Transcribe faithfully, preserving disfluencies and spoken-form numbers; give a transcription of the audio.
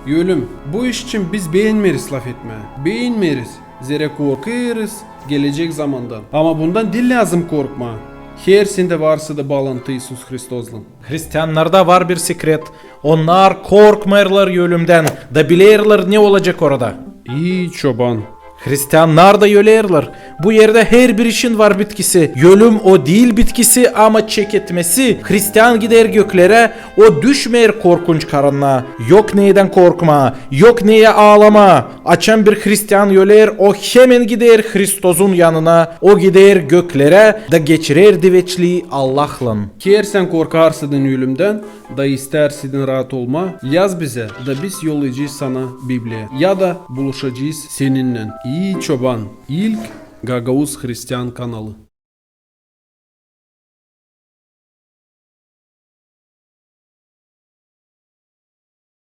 Ölüm. Bu iş için biz beenmeeriz lafetmää. Beenmeeriz, zerä korkêrız gelecek zamandan. Ama bundan diil lääzım korkmaa. Hersindä var sizä baalantı İisus Hristozlan. Hristiannarda var bir sekret. Onnar korkmêêrlar ölümdän, da bilerlär, ne olacek orada. İi çoban. Hristiannar da ölerlär. Bu erdä herbir işin var bitkisi. Ölüm o diil bitkisi, ama çeketmesi. Hristian gider göklerä, o düşmeer korkunç karannaa. Yok neyädän korkmaa, yok neyä aalamaa. Açan bir hristian öler, o hemen gider Hristozun yanına, o gider göklerä da geçirer diveçlii Allahlan. Ker sän korkarsın ölümdän, da istärsin raat olmaa, lääz bizä, da biz yollayacez sana Bibliya, ya da buluşacez seninnän. İi çoban, ilk gagauz hristian kanalı.